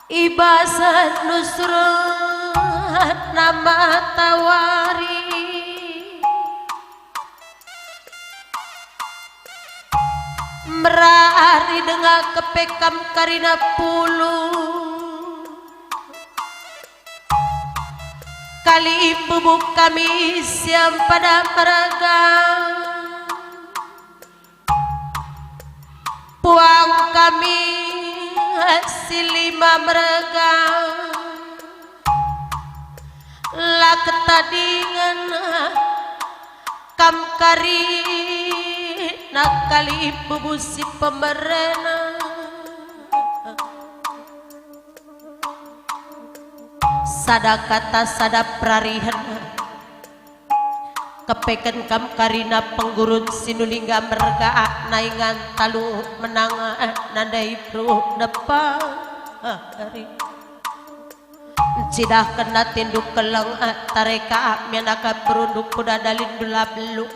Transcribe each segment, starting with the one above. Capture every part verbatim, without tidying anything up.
I bas nusur nama tawari, merari denga kepe kam karina pulu. Kali ipubuh kami siam pada merga. Puang kami si lima merga, la ketadingen kam karina kali ipubuh si pemerena. Sada kata, sada perarihen, kepeken kam karina penggurun Sinulingga merga, naingan talu menang, nandai beru depari. Ncidahken atendu keleng, tareka mianaka perundu kuda dalindu la belu.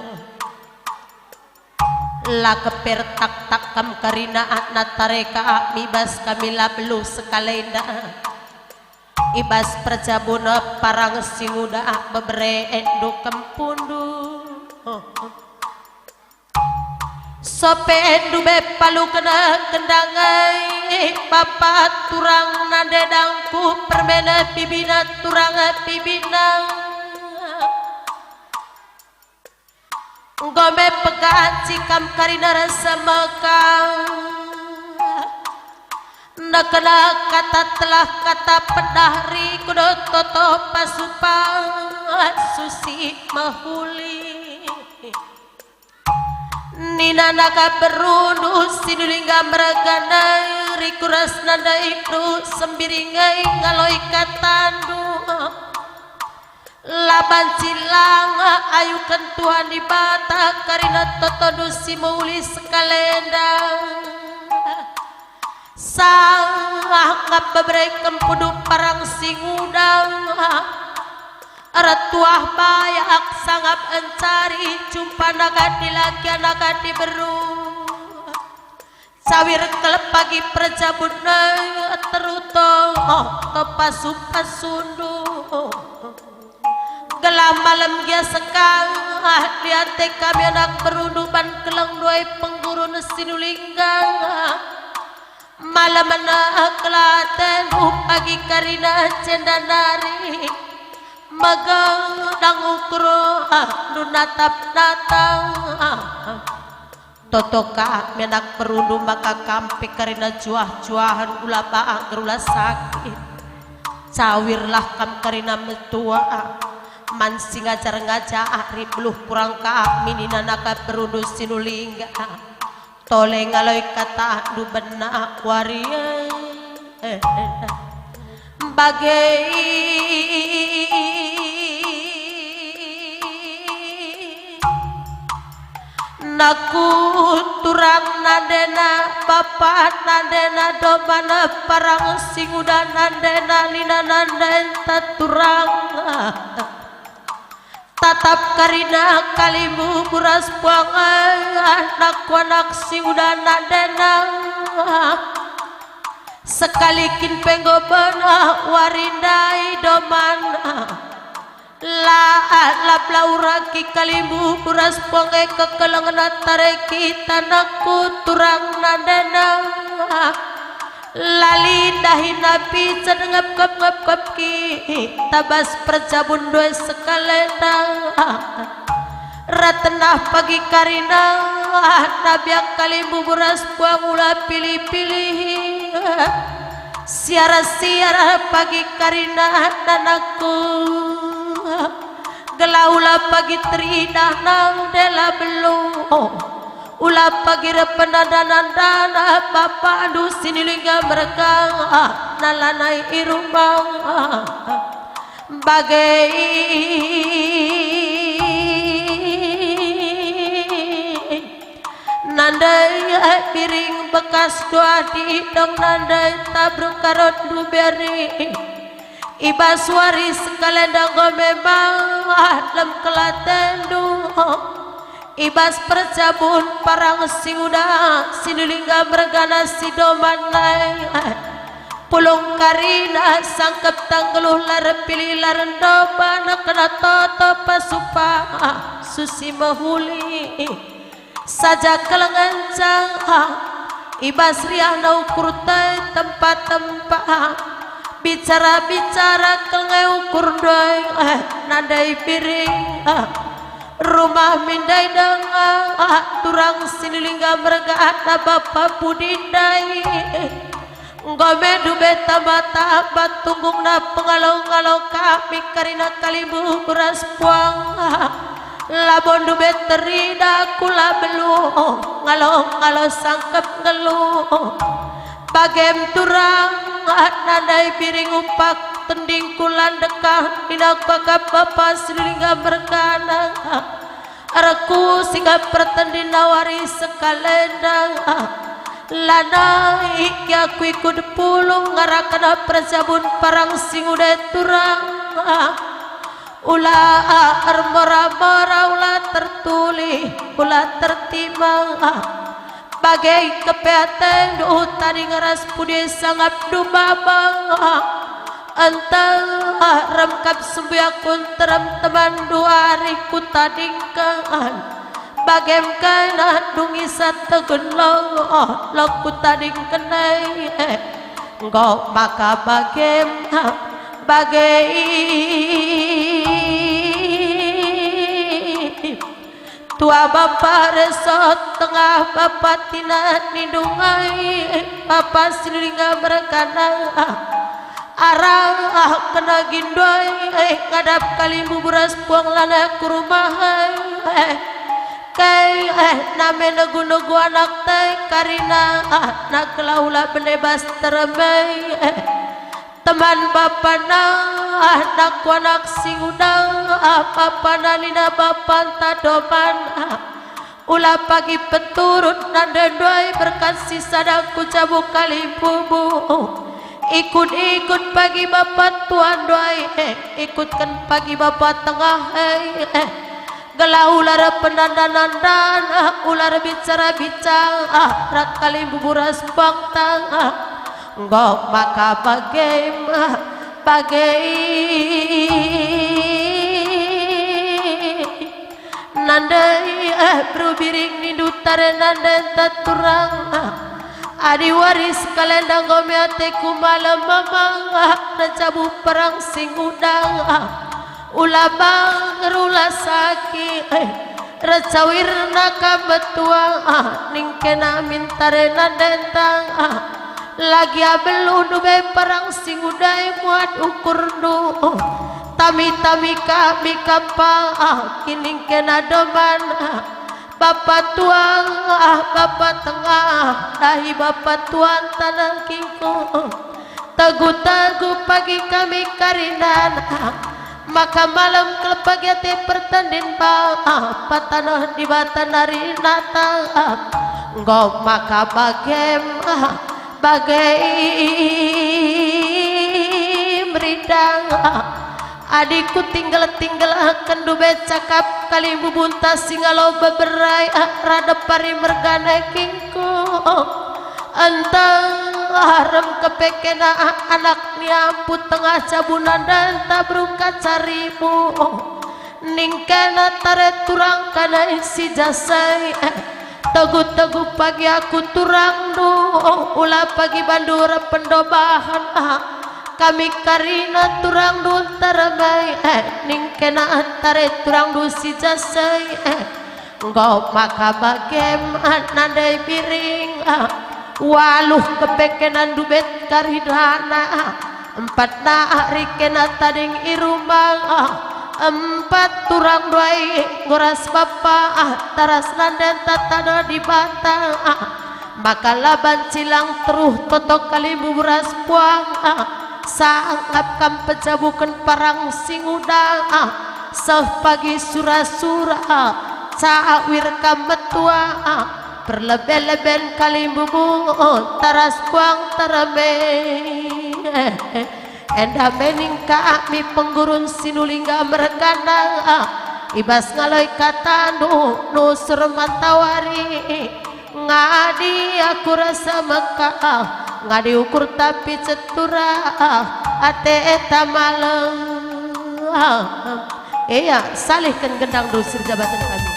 La kepertak-tak kam karina, na tareka mi bas kami la beluh sekalenda. I bas perjabun parang si nguda bebere endu kempundu. Sope endu be palu kena kendangai, bapa turang nande dangku permena bibina turang bibina. Enggo me peganci kam karina rasa mekah. Nekena kata telah kata pedah ri kudo toto pasupa susi mehuli. Nina naka berundu Sinulingga mergana ri kuras nanda indu sembiringai ngaloi katandu. La banci langa ayuken Tuhan Dibata karina totondu si mehuli sekalenda. Sangap bebereken pudu parang si ngudang. Ertuah bayak sangap encari jumpa nagati laki nagati beru. Cawir kelep pagi perjabunna teruto, oh, to pasu-pasundu. Gelah malem gia sekah, di ate kami anak berundu ban keleng duai penggurun Sinulingga. Malem ena kelatendu pagi karina cenda nari, megedang ukur, ah, du natap-natap. Toto ka menak perundu maka kam pe karina juah-juahen ula baang gerula sakit. Cawirlah kam karina metua, man si ngajar-ngajar ri beluh kurang ka minina naka perundu Sinulingga. Tole ngaloi katandu benak wari e. Bage naku turang nandena, bapa nandena, domana parang si nguda nandena, nina nandenta turang. Tatap karina kalimbubu ras puang, anak kuanak si nguda nandena. Sekali kin pe enggo bena wari ndai domana. La, la bela uraki kalimbubu ras puang e kekelengen tare kita nakku turang nandena. La lidah napi cedengep kep-ngep-kep kita bas perjabun dua sekalenda. Ratenah pagi karina nabiak kalimbubu ras puang ula pilih-pilih. Siara-siara pagi karina nanakku. Gelah ula pagi teridah nang dela beluh. Ula pagi reh penandana-ndana bapandu Sinulingga merga nalanai i rumah. Bage nandai biring bekas dua didong nandai tabruk karot nduberi. I bas wari sekalenda enggo memang lem kelatendu. I bas perjabun parang si nguda Sinulingga mergana si doman nai. Pulung karina sangkep tanggeluh, la erpilih la erndobana, kena toto pasupa susi mehuli. Saja kelengenca i bas riahna ukur ndai tempa-tempa, bicara-bicara kelengai ukur ndai nandai biring. Rumah mi ndai denga turang Sinulingga mergana bapa pudi ndai. Enggo me ndube tamba-tamba tunggungna pengalo-ngalo kami karina kalimbubu ras puang. Labo ndube terida kula beluh, ngalo-ngalo sangkep nggeluh. Bagem turang nandai biring upak tending kula ndekah, nina kuakap bapa Sinulingga mergana. Erku singgah pertendin nawari sekalenda, lanai kiaku ikut pulung ngaraken perjabun parang si nguda turang. Ula ermora-mora, ula tertulih, ula tertimang. Bage kepe atendu tading ras pudi sangap dumaba. Ntah rem kap sembuyak kunterem teman duari kutadingken. Bagem kena dungi sate gelo, lo kutadingken e. Enggo maka bagem, bage. Tua bapa resot tengah bapa tina nindungai bapa Sinulingga mergana. Arah kena gindoi ngadap kalimbubu ras puang lanai ku rumah. Kai name negu-negu anak ndai karina na kelahula bene bas teremai. Teman bapana, anak ku anak si nguda, bapana nina bapanta doman. Ula pagi peturut nande ndai berkat si sada ku jabu kalimbubu. Ikut-ikut pagi bapa tuan ndai, ikutken pagi bapa tengah e. Gelah ular penanda-nandana, ular bicara-bicara, rak kalimbubu ras puangta. Enggo maka bagem, bage. Nandai, eh, beru biring nindu tare nandenta turang. Adi wari sekalenda enggo me ateku malem mamang, ah, ncabu perang si nguda. Ula bangger, ula saki, eh, recawirna kam metua, ah, ningkena mintare nandenta, ah, lagi abelu ndube perang si nguda e muat ukurndu, tami-tami kami kapa, ah, kiningkena doman, ah, bapa tuang, ah, bapa tengah, dahi bapa tuan tanah kingku. Tegu-tegu pagi kami karinana, maka malem kal pagi ate pertendin ba, ah, patanoh Dibata nari natap. Enggo maka bagem, ah, bage meridang, ah, adi kutinggel-tinggelaken ndube cakap kalimbubunta si ngalo beberai, ah, radep ari mergana kingku. Ntah rem kepekena anak niampu tengah jabu nandanta beru kacaribu. Ningkena tare turang kanai si jasai. Tegu-tegu pagi aku turangndu, ula pagi bandu rep pendobahen. Kami karina turangndu nteremai, ningkena tare turangndu si jasai. Enggo maka bagem nandai biring, waluh kepekenandu bet karidana, empatna rikena tading i rumah, empat turang ndai nggo ras bapa, taras nandenta taneh Dibata, maka la banci lang teruh toto kalimbubu ras puang, sangap kam pejabuken parang si nguda, seh pagi sura-sura, cawir kam metua, perlebe-leben kalimbubu, taras puang tereme. Enda me ning kami penggurun Sinulingga mergana, i bas ngaloi katandu nusur matawari. Ngadi aku rasa mekah, Ngadi ukur tapi cetura, ate eta malem. Ia, salihken gendangndu si erjabaten kami.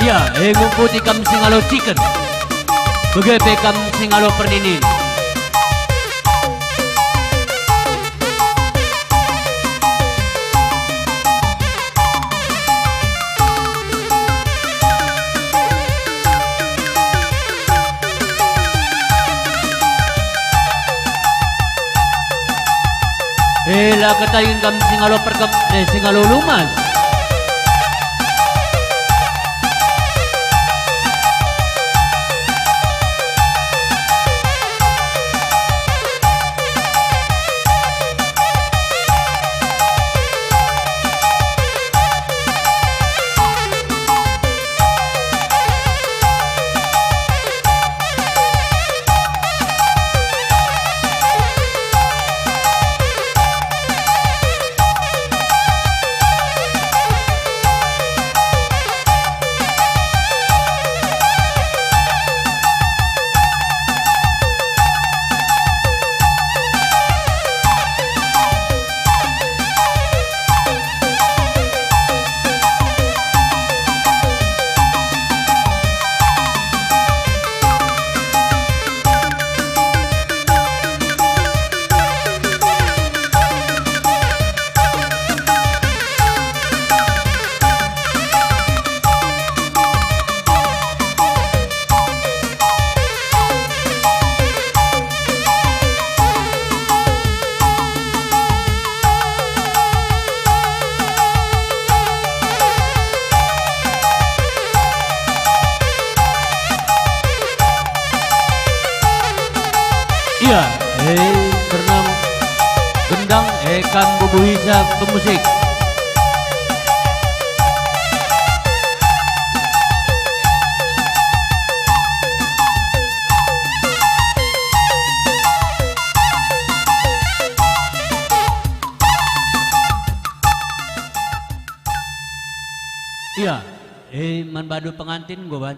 Ia, e ngumputi kam si ngalo ciken, bage pe kam si ngalo perninin. E, la ketaing kam si ngalo perkep, eh, si ngalo lumas. Ia, eh, bernam gendang, eh, kam bubuhisa pemusik. Ia, eh, man badu pengantin, gua ban-